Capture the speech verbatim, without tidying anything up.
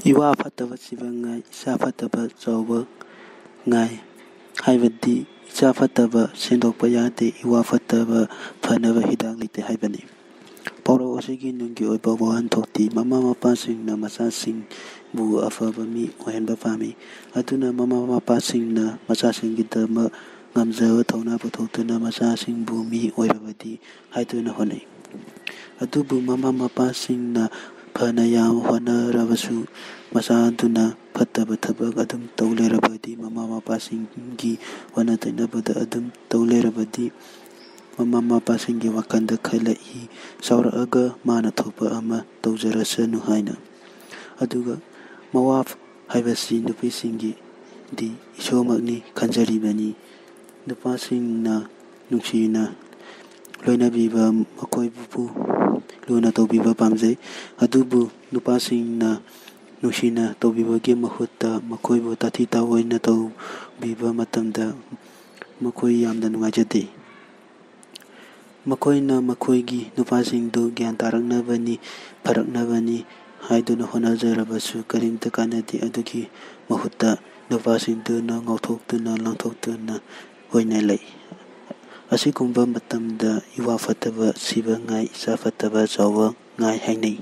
"ꯏꯋꯥ ꯐꯠꯇꯕ ꯁꯤꯕ ꯉꯥꯏ, ꯏꯆꯥ ꯐꯠꯇꯕ ꯆꯥꯎꯕ ꯉꯥꯏ" ꯍꯥꯏꯕꯗꯤ ꯏꯆꯥ ꯐꯠꯇꯕ ꯁꯦꯝꯗꯣꯛꯄ ꯌꯥꯗꯦ, ꯏꯋꯥ ꯐꯠꯇꯕ ꯐꯅꯕ ꯍꯤꯗꯥꯛ ꯂꯩꯇꯦ ꯍꯥꯏꯕꯅꯤ꯫ ꯄꯥꯎꯔꯧ ꯑꯁꯤꯒꯤ ꯅꯨꯡꯒꯤ ꯑꯣꯏꯕ ꯋꯥꯍꯟꯊꯣꯛꯇꯤ, ꯃꯃꯥ ꯃꯄꯥꯁꯤꯡꯅ ꯃꯆꯥꯁꯤꯡꯕꯨ ꯑꯐꯕ ꯃꯤ ꯑꯣꯏꯍꯟꯕ ꯄꯥꯝꯃꯤ꯫ ꯑꯗꯨꯅ ꯃꯃꯥ ꯃꯄꯥꯁꯤꯡꯅ ꯃꯆꯥꯁꯤꯡꯒꯤꯗꯃꯛ ꯉꯝꯖꯕ ꯊꯧꯅꯥ ꯄꯨꯊꯣꯛꯇꯨꯅ ꯃꯆꯥꯁꯤꯡꯕꯨ ꯃꯤ ꯑꯣꯏꯔꯕꯗꯤ ꯍꯥꯏꯗꯨꯅ ꯍꯣꯠꯅꯩ꯫ ꯑꯗꯨꯕꯨ ꯃꯃꯥ ꯃꯄꯥꯁꯤꯡꯅ ꯐꯅ ꯌꯥꯝ ꯍꯣꯠꯅꯔꯕꯁꯨ, ꯃꯆꯥꯗꯨꯅ ꯐꯠꯇꯕ ꯊꯕꯛ ꯑꯗꯨꯝ ꯇꯧ ꯂꯩꯔꯕꯗꯤ, ꯃꯃꯥ ꯃꯄꯥꯁꯤꯡꯒꯤ ꯑꯣꯟꯅ ꯇꯩꯅꯕꯗ ꯑꯗꯨꯝ ꯇꯧ ꯂꯩꯔꯕꯗꯤ, ꯃꯃꯥ ꯃꯄꯥꯁꯤꯡꯒꯤ ꯋꯥꯈꯜꯗ ꯈꯜꯂꯛꯏ, "ꯆꯥꯎꯔꯛꯑꯒ ꯃꯥꯅ ꯊꯣꯛꯄ ꯑꯃ ꯇꯧꯖꯔꯁꯅꯨ" ꯍꯥꯏꯅ꯫ ꯑꯗꯨꯒ ꯃꯋꯥ ꯍꯥꯏꯕꯁꯤ ꯅꯨꯄꯤꯁꯤꯡꯒꯤꯗꯤ ꯏꯁꯣꯔꯃꯛꯅꯤ ꯈꯟꯖꯔꯤꯕꯅꯤ꯫ ꯅꯨꯄꯥꯁꯤꯡꯅ ꯅꯨꯡꯁꯤꯅ ꯂꯣꯏꯅꯕꯤꯕ, ꯃꯈꯣꯏꯕꯨ ꯂꯨꯅ ꯇꯧꯕꯤꯕ ꯄꯥꯝꯖꯩ꯫ ꯑꯗꯨꯕꯨ ꯅꯨꯄꯥꯁꯤꯡꯅ ꯅꯨꯡꯁꯤꯅ ꯇꯧꯕꯤꯕꯒꯤ ꯃꯍꯨꯠꯇ ꯃꯈꯣꯏꯕꯨ ꯇꯥꯊꯤ ꯇꯥꯑꯣꯏꯅ ꯇꯧꯕꯤꯕ ꯃꯇꯝꯗ ꯃꯈꯣꯏ ꯌꯥꯝꯅ ꯅꯨꯡꯉꯥꯏꯖꯗꯦ꯫ ꯃꯈꯣꯏꯅ ꯃꯈꯣꯏꯒꯤ ꯅꯨꯄꯥꯁꯤꯡꯗꯨ ꯒ꯭ꯌꯥꯟ ꯇꯥꯔꯛꯅꯕꯅꯤ, ꯐꯔꯛꯅꯕꯅꯤ ꯍꯥꯏꯗꯨꯅ ꯍꯣꯠꯅꯖꯔꯕꯁꯨ ꯀꯔꯤꯝꯇ ꯀꯥꯟꯅꯗꯦ꯫ ꯑꯗꯨꯒꯤ ꯃꯍꯨꯠꯇ ꯅꯨꯄꯥꯁꯤꯡꯗꯨꯅ ꯉꯥꯎꯊꯣꯛꯇꯨꯅ, ꯂꯥꯡꯊꯣꯛꯇꯨꯅ ꯑꯣꯏꯅ ꯂꯩ꯫ ꯑꯁꯤꯒꯨꯝꯕ ꯃꯇꯝꯗ "ꯏꯋꯥ ꯐꯠꯇꯕ ꯁꯤꯕ ꯉꯥꯏ, ꯏꯆꯥ ꯐꯠꯇꯕ ꯆꯥꯎꯕ ꯉꯥꯏ" ꯍꯥꯏꯅꯩ꯫